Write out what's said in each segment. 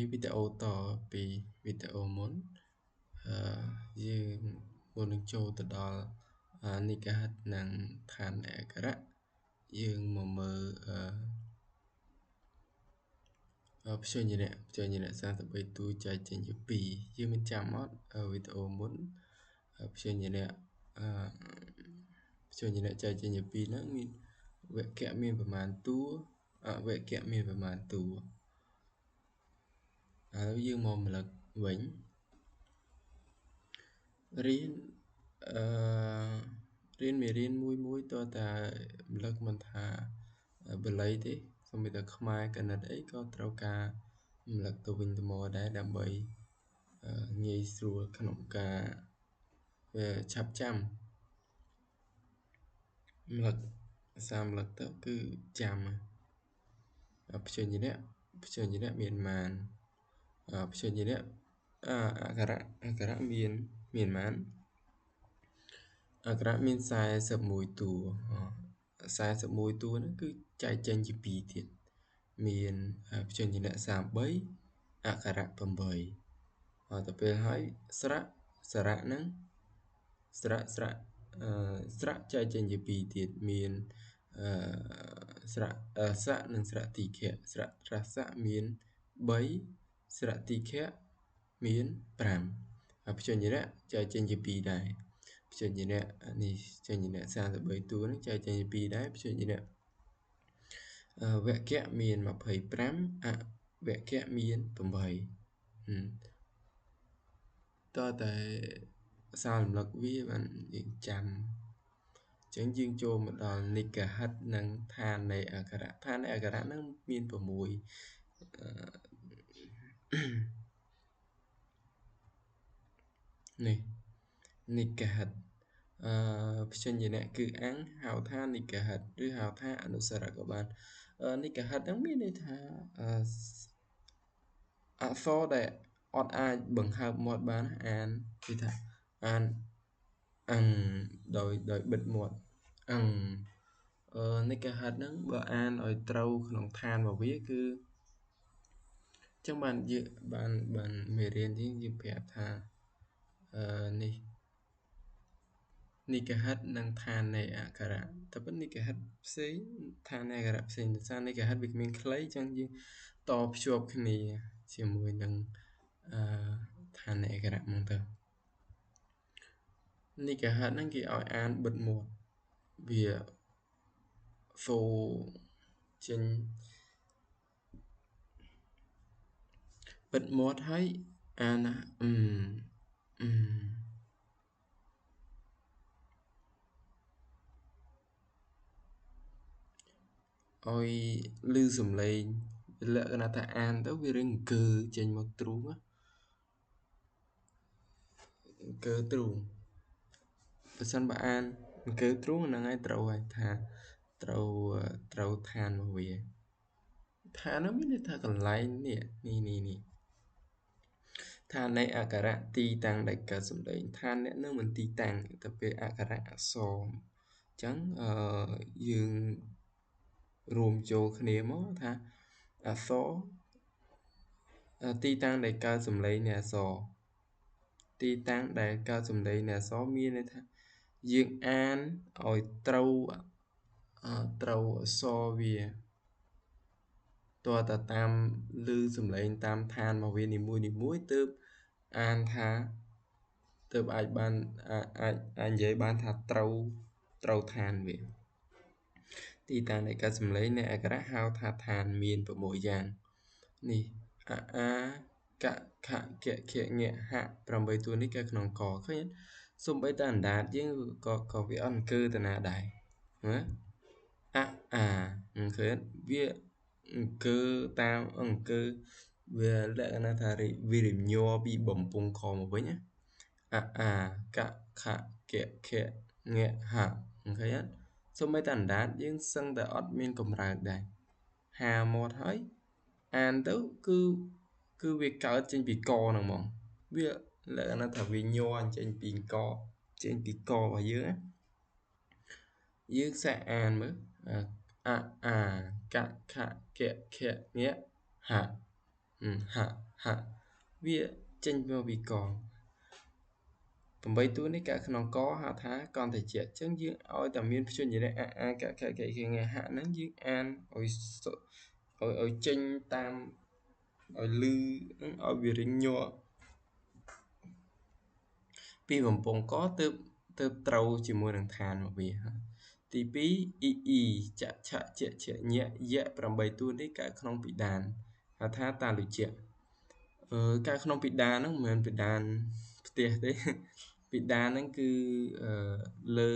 នេះវីដេអូតពីវីដេអូមុនយើងមុននឹងចូលទៅដល់និកាហិតនិងឋានអក្ខរៈយើងមកមើលព្យញ្ជនៈព្យញ្ជនៈ33តួចែកចេញជា2យើងមានចាំអត់វីដេអូមុនព្យញ្ជនៈព្យញ្ជនៈចែកចេញជា2ហ្នឹងមានវគ្គមានប្រមាណតួអវគ្គមានប្រមាណតួឥឡូវយើងមករំលឹកវិញរៀនរៀនមេរៀនមួយមួយតើតែរំលឹកមិនថាបាលីទេសូម្បីតែខ្មែរកណិតអីក៏ត្រូវការរំលឹកទៅវិញទៅមកដែរដើម្បីងាយស្រួលក្នុងការឆាប់ចាំរំលឹកសាររំលឹកទៅគឺចាំព្យញ្ជនៈព្យញ្ជនៈមានប៉ុន្មានព្យញ្ជនៈអក្ខរៈអក្ខរៈមានប៉ុន្មានអក្ខរៈមាន41តួ41តួហ្នឹងគឺចែកចេញជា2ទៀតមានព្យញ្ជនៈ33អក្ខរៈ8ទៅពេលហើយស្រៈសារៈហ្នឹងស្រៈស្រៈស្រៈចែកចេញជា2ទៀតមានស្រៈសៈនិងស្រៈទីខៈស្រៈត្រសៈមាន3ស្រៈទីខៈមាន5ហើយព្យញ្ជនៈចែកចេញជា2ដែរព្យញ្ជនៈនេះព្យញ្ជនៈ33តួហ្នឹងចែកចេញជា2ដែរព្យញ្ជនៈវគ្គមាន25អវគ្គមាន8តើតែសាររំលឹកវាបានយើងចាំអញ្ចឹងយើងចូលមកដល់និកាហិតនិងឋាននៃអក្ខរៈឋាននៃអក្ខរៈហ្នឹងមាន6នេះនិកាហិតព្យញ្ជនៈគឺអង្គហៅថានិកាហិតឬហៅថាអនុសារៈក៏បាននិកាហិតហ្នឹងមានន័យថាអក្សរដែលអត់អាចបង្ហើបមាត់បានអានគឺថាអានអង្គដោយបិទមាត់អង្គនិកាហិតហ្នឹងបើអានឲ្យត្រូវក្នុងឋានរបស់វាគឺចឹងបានយើងបានមេរៀននេះយើងប្រាប់ថានេះនិកាហិតនិងឋាននៃអក្ខរៈតែប៉ុន្តែនិកាហិតផ្សេងឋាននៃអក្ខរៈផ្សេងដោយសារនិកាហិតវាមានខ្លីចឹងយើងតភ្ជាប់គ្នាជាមួយនឹងឋាននៃអក្ខរៈហ្មងទៅនិកាហិតហ្នឹងគេឲ្យអានបិទមាត់វាសូចេញបិទមាត់ហើយអានឲ្យឮសំឡេងលក្ខណៈថាអានទៅវារឿងអង្គើចេញមកទ្រូងអង្គើទ្រូងបើសិនបើអានអង្គើទ្រូងហ្នឹងហើយត្រូវហើយថាត្រូវឋានរបស់វាឋានហ្នឹងមានន័យថាកន្លែងនេះនេះនេះនេះឋាននៃអក្ខរៈទីតាំងដែលកើតសំឡេងឋានអ្នកនឹងមិនទីតាំងទៅពេលអក្ខរៈអក្សរអញ្ចឹងយើងរួមចូលគ្នាមកថាអក្សរទីតាំងដែលកើតសំឡេងនៃអក្សរទីតាំងដែលកើតសំឡេងនៃអក្សរមានន័យថាយើងអានឲ្យត្រូវត្រូវអក្សរវាតើតតាមឮសំឡេងតាមឋានរបស់វានីមួយនីមួយទើបអានថាទើបអាចបានអាចនិយាយបានថាត្រូវឋានវាទីតាំងនៃការសំឡេងនៃអក្ខរៈហៅថាឋានមាន6យ៉ាងនេះអអាកខកខងហ8តួនេះកើតក្នុងកឃើញសូម្បីតែអណ្ដាតយើងក៏វាអត់អង្គើទៅណាដែរណាអអាឃើញវាអង្គើតាមអង្គើវាលក្ខណៈថាវារញ័រពីបំពង់ខមកវិញណាអអាកខកខងហឃើញអត់សូម្បីតែអណ្ដាតយើងសឹងតែអត់មានកម្រើកដែរហាមាត់ហើយអានទៅគឺវាកើតចេញពីកហ្នឹងហ្មងវាលក្ខណៈថាវាញ័រចេញពីកចេញពីករបស់យើងណាយើងសាកអានមើលអអាកខកខងហហ ហៈវាចេញមកពីក8តួនេះកើតក្នុងកហៅថាកន្តជាអញ្ចឹងយើងឲ្យតែមានព្យញ្ជនៈអអាកកកខងហៈហ្នឹងយើងអានឲ្យឲ្យចេញតាមឲ្យលឺឲ្យវារិញញ័រពីបំពង់កទើបត្រូវជាមួយនឹងឋានរបស់វាទី2អ៊ីអ៊ីចឆៈជាជាញៈយៈ8តួនេះកើតក្នុងពិដានហៅថាតាលុជៈកើតក្នុងពិដានហ្នឹងមិនមែនពិដានផ្ទះទេពិដានហ្នឹងគឺលើ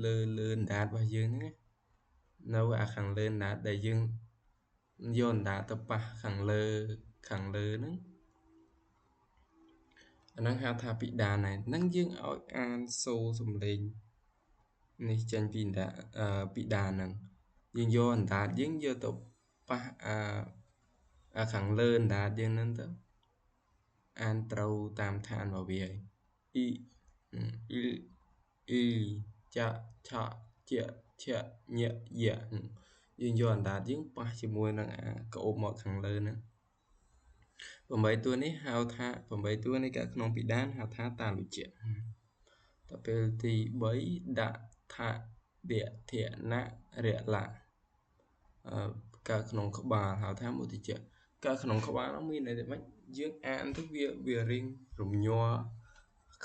លើលើអណ្ដាតរបស់យើងហ្នឹងនៅអាខាងលើអណ្ដាតដែលយើងយកអណ្ដាតទៅប៉ះខាងលើហ្នឹងអាហ្នឹងហៅថាពិដានហើយហ្នឹងយើងឲ្យអានសូរសំឡេងនេះចេញពីអណ្ដាតពិដានហ្នឹងយើងយកអណ្ដាតយើងយកទៅប៉ះអាខាងលើអណ្ដាតយើងហ្នឹងទៅអានត្រូវតាមឋានរបស់វាហើយអ៊ីអ៊ីអ៊ីចឆជាឆញៈយៈយើងយកអណ្ដាតយើងប៉ះជាមួយនឹងអាក្អូបមកខាងលើហ្នឹង8តួនេះហៅថា8តួនេះកើតក្នុងពិដានហៅថាតាលុជៈដល់ពេលទី3ដាក់ថាដៈធនៈរៈលៈកើតក្នុងក្បាលហៅថាមុទិជៈកើតក្នុងក្បាលនោះមានន័យថាម៉េចយើងអានទៅវារៀងរំញ័រ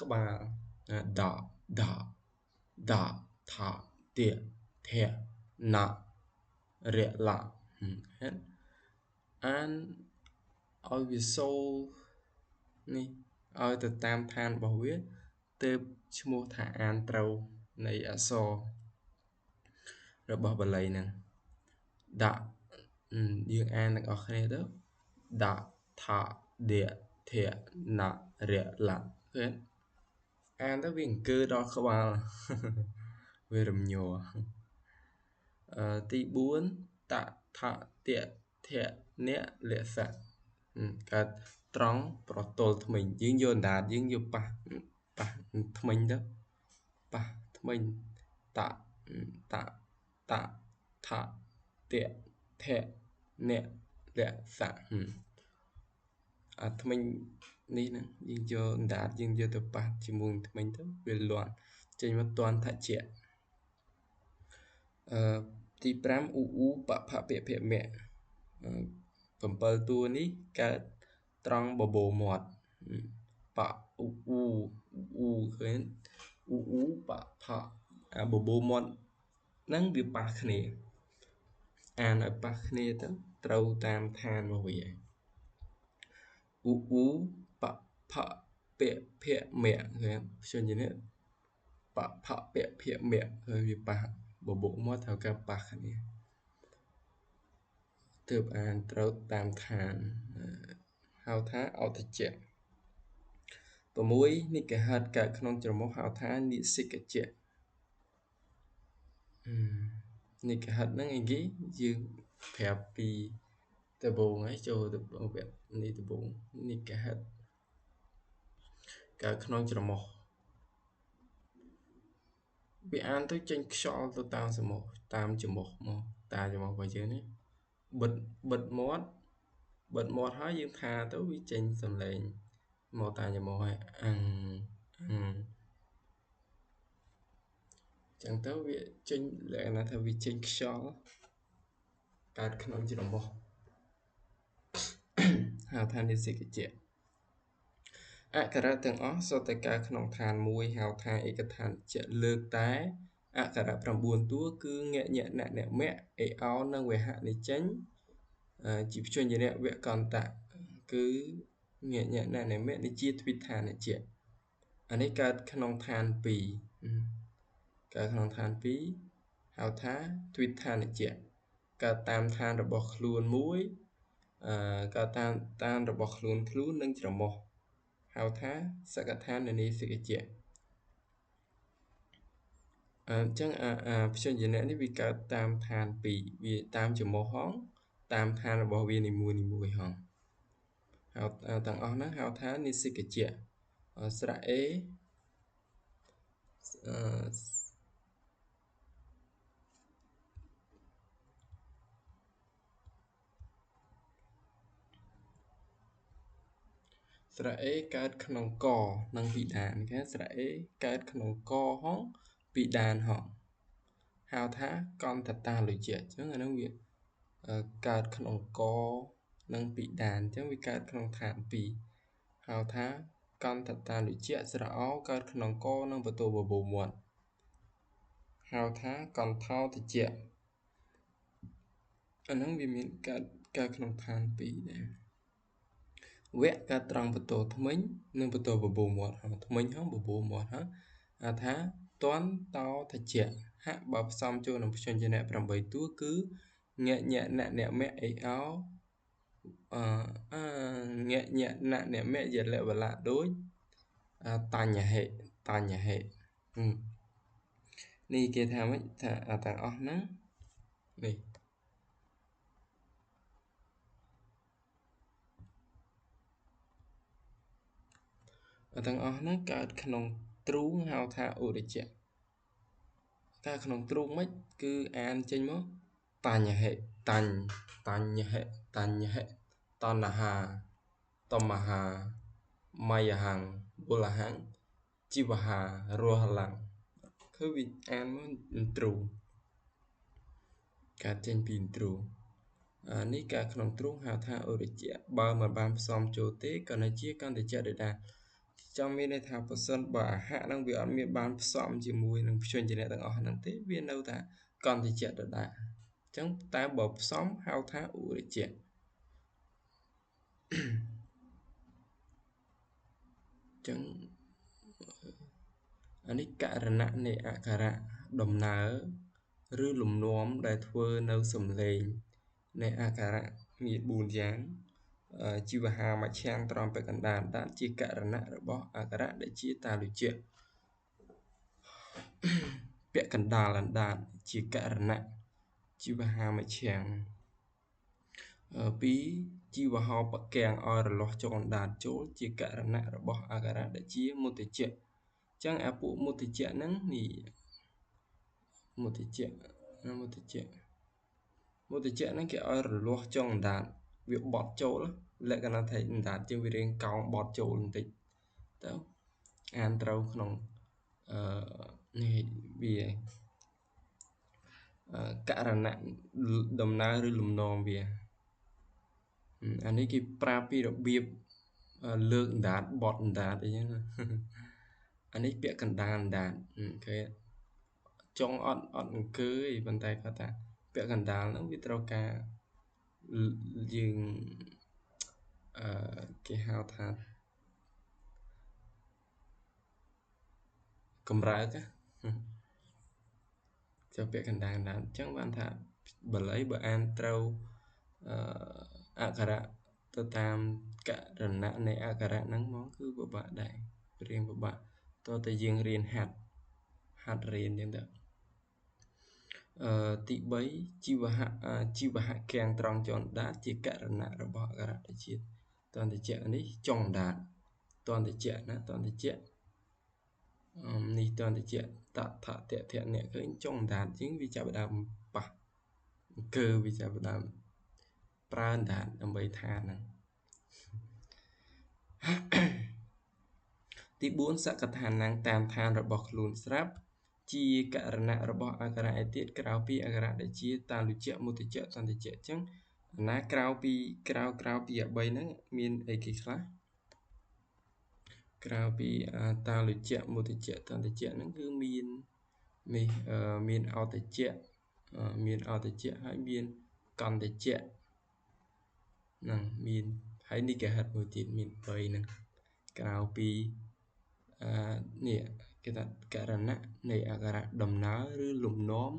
ក្បាលដដដថទៈធនៈរៈលៈហេអានឲ្យវាសូរនេះឲ្យទៅតាមឋានរបស់វាទើបឈ្មោះថាអានត្រូវនៃអក្សររបស់បាលីហ្នឹងដាក់យើងអានទាំងអស់គ្នាទៅដាក់ថដៈធនៈរៈលៈឃើញអានទៅវាអង្គើដល់ក្បាលវារំញ័រទី4តថតៈធនៈលៈសៈកើតត្រង់ប្រទល់ធ្មេញយើងយកអណ្ដាតយើងយកប៉ះធ្មេញទៅប៉ះធ្មេញតតតថតៈធនៈលៈសៈអាធ្មេញនេះហ្នឹងយើងយកអណ្ដាតយើងយកទៅប៉ះជាមួយធ្មេញទៅវាលាន់ចេញមកតន់ថជាទី5អ៊ូអ៊ូបផពៈភមៈ7តួនេះកើតត្រង់បបោមាត់បអ៊ូអ៊ូអ៊ូឃើញអ៊ូអ៊ូបផអាបបោមាត់ហ្នឹងវាប៉ះគ្នាអានឲ្យប៉ះគ្នាទៅត្រូវតាមឋានរបស់វាអ៊ូអ៊ូបផពៈភមៈឃើញព្យញ្ជនៈបផពៈភមៈឃើញវាប៉ះបបោមាត់ត្រូវការប៉ះគ្នាទើបអានត្រូវតាមឋានហៅថាអតិជៈ6និកហិតកើតក្នុងច្រមុះហៅថានិសិកជៈនិកហិតហ្នឹងអីគេយើងប្រាប់ពីដំបូងហើយចូលទៅវគ្គនេះដំបូងនិកហិតកើតក្នុងច្រមុះវាអានទៅចេញខ្យល់ទៅតាមសមុះតាមច្រមុះមកតាមច្រមុះរបស់យើងនេះបិទមាត់បិទមាត់ហើយយើងថាទៅវាចេញសំឡេងមកតាមច្រមុះហើយអឹងអឹងចឹងទៅវាចេញលក្ខណៈថាវាចេញខ្យល់កើតក្នុងច្រមុះហៅថានិសិកជៈអក្ខរៈទាំងអស់សុទ្ធតែកើតក្នុងឋានមួយហៅថាឯកឋានជៈលើកតែអក្ខរៈ9តួគឺងៈញៈនៈនមៈអេអោនិងវហៈនេះចេញជាព្យញ្ជនៈវកន្តៈគឺងៈញៈនៈនមៈនេះជាទ្វិឋានជៈអានេះកើតក្នុងឋាន2កើតក្នុងឋាន2ហៅថាទ្វិឋានជៈកើតតាមឋានរបស់ខ្លួនមួយកើតតាមឋានរបស់ខ្លួននិងច្រមុះហៅថាសកឋាននិសិកជៈអញ្ចឹងអាព្យញ្ជនៈនេះវាកើតតាមឋាន2វាតាមច្រមុះហងតាមឋានរបស់វានីមួយៗហងហៅទាំងអស់ហ្នឹងហៅថានិសិកជៈស្រៈអេ ស្រៈអេកើតក្នុងកនិងពិដានគេស្រៈអេកើតក្នុងកហងពិដានហងហៅថាកន្តតាលុយៈអញ្ចឹងអានឹងវាកើតក្នុងកនិងពិដានអញ្ចឹងវាកើតក្នុងឋាន2ហៅថាកន្តតាលុយៈស្រៈអកើតក្នុងកនិងបន្ទោបបូរមាត់ហៅថាកន្ធោទជៈអានឹងវាមានកើតកើតក្នុងឋាន2ដែរវៈកើតត្រង់បន្ទោថ្មិញនិងបន្ទោបបូរមាត់ហងថ្មិញហងបបូរមាត់ហងហៅថាតន្តោទជៈហៈបើផ្សំចូលនឹងព្យញ្ជនៈ8តួគឺងៈញៈណអ្នកមៈអេអោអឺងៈញៈណអ្នកមៈយលវលៈដូចតញ្ញហិតញ្ញហិនេះគេថាម៉េចថាទាំងអស់ហ្នឹងនេះទាំងអស់ហ្នឹងកើតក្នុងទ្រូងហៅថាឧរិជៈកើតក្នុងទ្រូងមិនគឺអានចេញមកតញ្ញហិតញ្ញតញ្ញហិតញ្ញហិតណ្ហាតមហាមយហੰវលហੰជីវហារស់ឡើងគឺវាអានមកទ្រូងកើតចេញពីទ្រូងនេះកើតក្នុងទ្រូងហៅថាឧរិជៈបើមិនបានផ្សំចូលទេក៏នៅជាកន្តជៈដដែលចង់មានន័យថាប្រសិនបើអាហារហ្នឹងវាអត់មានបានផ្សំជាមួយនឹងព្យញ្ជនៈទាំងអស់ហ្នឹងទេវានៅតែកន្តជៈដដែលអញ្ចឹងតែបើផ្សំហៅថាឧរិជៈអញ្ចឹងអានេះករណៈនៃអក្ខរៈដំណើរឬលំនាំដែលធ្វើនៅសំឡេងនៃអក្ខរៈមាន4យ៉ាងជីវហាមច្ឆាំងត្រង់ពាក់កណ្ដាលដាតជាករណៈរបស់អក្ខរៈដែលជាតាលុជៈពាក់កណ្ដាលអណ្ដាតជាករណៈជីវហាមច្ឆាំង2ជីវហោបកាំងឲ្យរលាស់ចុងអណ្ដាតចូលជាករណៈរបស់អក្ខរៈដែលជាមុទជៈអញ្ចឹងអាពួកមុទជៈហ្នឹងនេះមុទជៈមុទជៈមុទជៈហ្នឹងគេឲ្យរលាស់ចុងអណ្ដាតវាបត់ចូលលក្ខណៈថាអណ្ដាតជាងវារៀងកោងបត់ចូលបន្តិចទៅអានត្រូវក្នុងអឺនេះវាករណៈដំណើរឬលំនាំវាអានេះគេប្រាប់ពីរបៀបលើកអណ្ដាតបត់អណ្ដាតអីចឹងអានេះពាក្យកណ្ដាលអណ្ដាតគេចង់អត់អត់អង្គើយប៉ុន្តែគាត់ថាពាក្យកណ្ដាលហ្នឹងវាត្រូវការយើងអឺគេហៅថាកម្រើកចុះពាក្យកណ្ដាលអណ្ដាតអញ្ចឹងបានថាបាលីបើអានត្រូវអឺអក្ខរៈទៅតាមករណៈនៃអក្ខរៈហ្នឹងមកគឺពិបាកដែររៀងពិបាកតើតែយើងរៀនហាត់រៀនអញ្ចឹងទៅអឺទី3ជីវហៈជីវហៈកាំងត្រង់ចុងដាតជាករណៈរបស់អក្ខរៈដែលជាតន្តជៈនេះចុងដាតតន្តជៈណាតន្តជៈនេះតន្តជៈតថតៈធៈអ្នកឃើញចុងដាតជាងវាចាប់ដើមប៉ះអង្គើវាចាប់ដើមប្រើអណ្ដាតដើម្បីថាហ្នឹងទី4សកថាណាំងតាមឋានរបស់ខ្លួនស្រាប់ជាករណៈរបស់អក្ខរៈឯទៀតក្រៅពីអក្ខរៈដែលជាតាលុជៈមុទជៈតន្តជៈអញ្ចឹងអាណាក្រៅពីក្រៅពីអា3ហ្នឹងមានអីគេខ្លះក្រៅពីតាលុជៈមុទជៈតន្តជៈហ្នឹងគឺមាននេះមានអតជៈមានអតជៈហើយមានកន្តជៈហ្នឹងមានហើយនេះគេហិតមួយទៀតមាន3ហ្នឹងក្រៅពីអឺនេះគេថាករណៈនៃអក្ខរៈដំណើរឬលំនាំ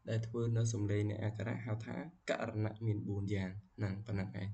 ដែលធ្វើនៅសំឡេងនៃអក្ខរៈហៅថាករណៈមាន4យ៉ាងហ្នឹងប៉ុណ្ណឹងឯង